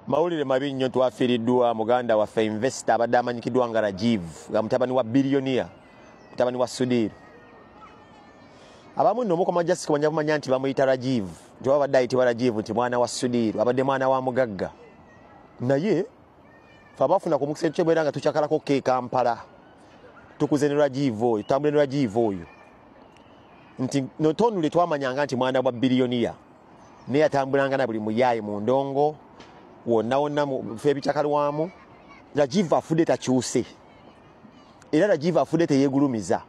Mawulire mabi nnyo, twafiiriddwa muganda waffe investor abadde amanyikiddwa nga Rajiv, nga mutabani wa billionaire, mutabani wa Sudhir. Abamu nno mukoma just kumanya bumanya nti bamuyita Rajiv, nti oba abadde ayitibwa Rajiv nti mwana wa Sudhir, abadde mwana wa mugagga. Naye fe abafuna ku mukisa ekyo nga tukyakalako ke Kampala, tukuze ne Rajiv oyo, tutambule ne Rajiv oyo, nti notonule twamanyanga nti mwana wa billionaire, naye yatambulanga na buli muyaayi mu ndongo wonna wonna mu ebikyakalwamu. Rajiv afudde takyuse, era Rajiv afudde teyeegulumiza.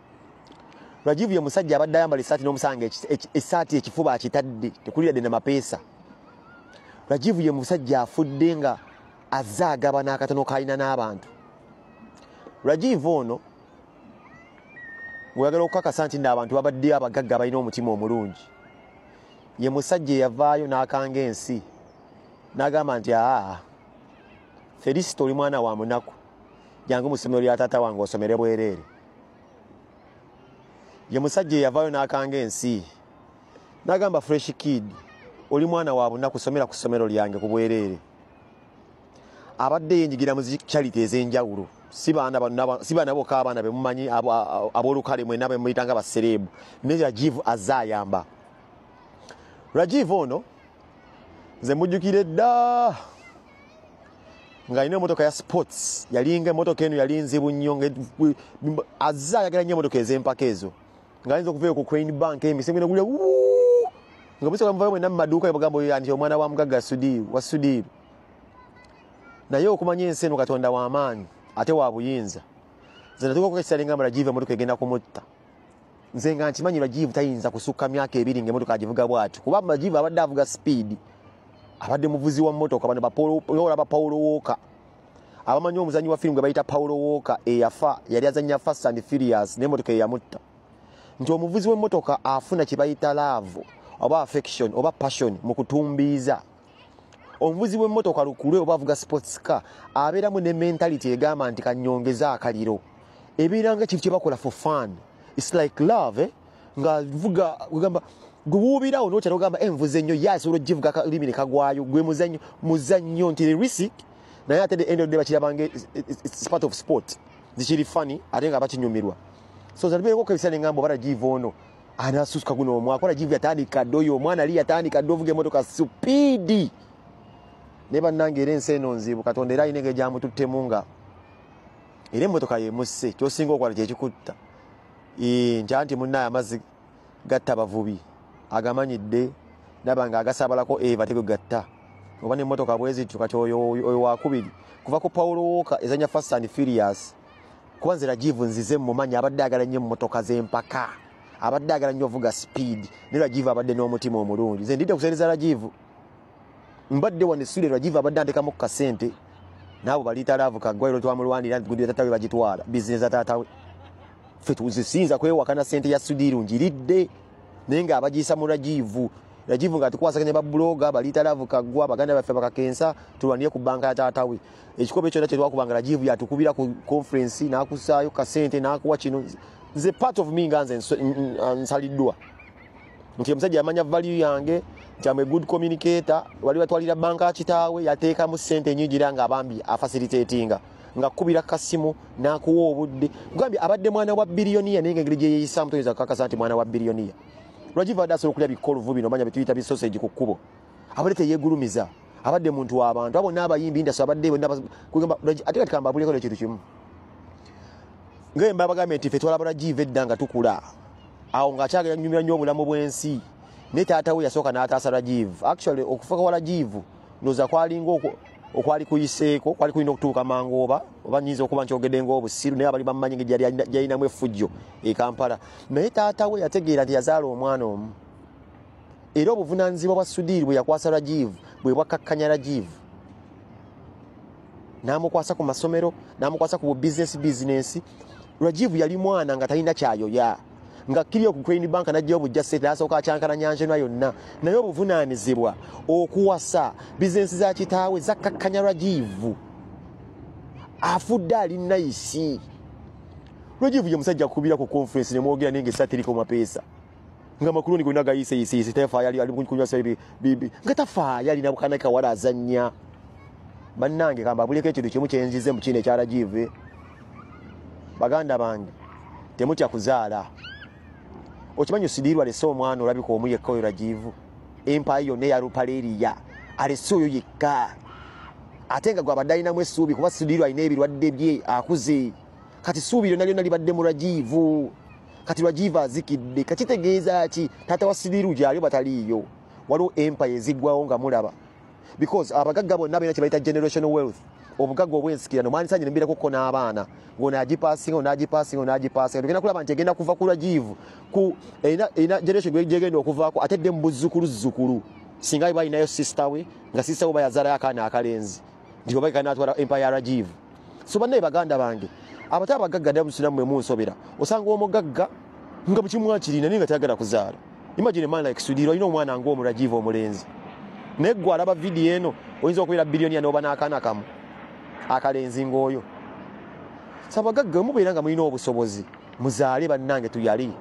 Rajiv ye musajja abadde ayambala essaati n'omusanga essaati ekifuba akitadde, tekulira dde na mapeesa. Rajiv ye musajja afudde nga azze agaba n'akatono k'alina n'abantu. Rajiv ono bw'oyagala okukakasa nti nno abantu babaddeyo abagagga balina omutima omulungi, ye musajja eyavaayo n'akanga ensi n'agamba nti aa, Felicity oli mwana wa munaku, jangu mu ssomero lya taata wange osomere bwereere. Ye musajja eyavaayo n'akanga ensi n'agamba Fresh Kid oli mwana wa bunaku, somera ku ssomero lyange ku bwereere. Abadde yenyigira mu charity ez'enjawulo, si baana bokka abaana be mumanyi ab'olukale mwenna be muyita nga basereebu, naye Rajiv azze ayamba. Rajiv ono nze mujjukire dda ng'alina emmotoka ya sports, yalinga emmotoka eno yali nzibu nnyo, azze ayagala nnyo emmotoka ez'empaka ezo, ng'ayinza okuvayo ku Crane Bank emisengo negulya nga musooka muvayo mwenna mu maduuka bagamba oyo nti omwana wa mugagga Sudhir wa Sudhir. Naye okumanya ensi eno Katonda w'amaanyi ate wa buyinza, nze natuuka ekiseera ngamba Rajiv emmotoka egenda kumutta. Nze nga nkimanyi Rajiv tayinza kusukka myaka 2 ng'emmotoka agivuga bw'atyo, kuba Rajiv abadde avuga speed, abadde muvuzi wa mmotoka. Bano olaba Paul Walker, abamanyi omuzannyi wa firimu gwe bayita Paul Walker eyafa, yali azannya Fast and Furious n'emmotoka eyamutta. Nti omuvuzi w'emmotoka afuna kye bayita love oba affection oba passion mu kutumbiiza. Omuvuzi w'emmotoka lukulwe oba avuga sports car abeeramu ne mentality egamba nti kanyongeze akaliro, ebeera nga kintu kye bakola for fun. It's like love, eh? Nga vuga ogamba guwuubirawo n'okyala ogamba envuze nnyo, ye asobola ogivuga akalimi ne kagwayo, gwe muzannyo nti risk, naye ate the end of the day bakirabanga it's part of sport, zikiri funny ate nga bakinyumirwa. So zalibeereko ebiseera ngamba oba Rajiv ono anasusuka guno omwaka. Rajiv yatandika dda, oyo omwana ali yatandika dda ovuga emmotoka supiidi. Naye bannange era ensi eno nzibu, Katonda era alina engeri gy'amututtemu nga era emmotoka yemusse, ky'osinga okola kyekikutta. Nti anti munnaye amazzi gatta abavubi agamanyidde, ndaba nga agasabalako Eva tego gatta oba n'emmotoka bwe zityo. Kati oyo wakubiri kuva ku Paul Walker ezannya Fast and Furious, kuba nze Rajiv nzize mmumanyi abadde ayagala nnyo emmotoka z'empaka, abadde ayagala nnyo ovuga speed, ne Rajiv abadde n'omutima omulungi. Nze ndidde okuseereza Rajiv, mbadde wano essule Rajiv abadde antekamu ku kasente, n'abo baliita laavu kaggwayiro twamulwanira nti gundi taata we bagitwala bizinesi za taata we, ffe tuzisinza kwewakana sente ya Sudhir ngiridde, naye ng'abagiyisa mu Rajiv. Rajiv ng'atukwasaganya ba blogger baliita laavu kaggwa, baganda baffe bakakensa tulwanire ku banka ya taata we. Ekikopo kyonna kye twakubanga Rajiv yatukubira ku conference n'akusaayo kasente n'akuwa kino. Nze part of me nga nze nsaliddwa nti omusajja yamanya value yange, nti am a good communicator. Wali batwalira banka kitaawe yateekamu ssente nnyingi era ng'abambi afacilitatinga, ng'akubira kasimu n'akuwa obudde. Kugambye abadde mwana wa billionaire, naye ng'engeri gye yeeyisaamu toyinza kukakasa nti mwana wa billionaire. Rajiv abadde asobola okulya bikoluvu bino omanya bye tuyita bisoseji ku kkubo, abadde teyeegulumiza, abadde muntu w'abantu abo n'abayimbi industry abadde bonna kugamba. Ate kati kambabuleko ekintu kimu, nga mba bagambye nti ffe twalaba Rajiv edda nga tukula awo ng'akyagala nyumira nnyo obulamu bw'ensi, naye taata we yasooka n'ataasa Rajiv. Actually okufa kwa Rajiv ndowooza kwalinga okwali kuyiseeko, kwali kulina okutuuka mangu, oba nnyinza okuba nkyogedde ng'obusiru, naye abali bamumanyi ngeri gyalinamu effujjo e Kampala. Naye taata we yategeera nti yazaala omwana omu, era obuvunaanyizibwa bwa Sudhir bwe yakwasa Rajiv bwe bwakkakkanya Rajiv, n'amukwasa ku masomero, n'amukwasa ku business. Rajiv yali mwana nga talina kyayoya, nga kkiriyo ku Crane Bank n'ajjayo bujja ssente n'asooka akyankalanya njenwa yonna, naye obuvunaanyizibwa okuwasa bizinesi za kitaawe zakkakkanya Rajiv, afudde ali nice. Rajiv ye musajja akubira ku conference ne mwogera naye ng'essaati eriko mapeesa, nga makuluni gonna gayiseyiseeyise, tafaayo ali kunywa bibi, nga tafaayo, alina bukana kawala azannya. Bannange, kambabuleko ekintu kimu kyenzize mu kino ekya Rajiv. Baganda bange, temutya kuzaala. Okimanyi Sudhir alese omwana olabika omu yekka, oyo Rajiv. Empire yonna eya Ruparelia alese oyo yekka, ate nga gwabadde alinamu essuubi, kuba Sudhir alina ebirwadde bye, akuze. Kati ssuubi lyonna lyonna libadde mu Rajiv. Kati Rajiv azikidde, kakitegeeza ki? Taata wa Sudhir gyali bataliiyo. Waliwo empire eziggwawo nga mulaba, because abagagga bonna balina kye bayita generational wealth, obugagga obwensikirano. Mwanisanye nembeerako n'abaana ng'ono agipasinga, ono agipasinga, ono agipasinga. Tugenda kulaba nti egenda kuva ku Rajiv ku erina generation gyegenda okuvaako, ate dde mu buzzukuluzzukulu. Singa iba alinayo sister we, nga sister we bayazaalayo akaana akalenzi, nti oba kanatwala empire ya Rajiv. So bannaye, baganda bange, abate abagagga ddala musinamu mwe munsobera. Osanga omugagga nga bukimwakirina naye nga tayagala kuzaala. Imagine a man like Sudhir olina omwana ng'omu Rajiv omulenzi, naye gwe alaba vidiyo eno oyinza okubeera billionaire n'oba n'akaana kamu akalenzi ng'oyo. So abagagga mubeera nga mulina obusobozi, muzaale bannange, tuyali.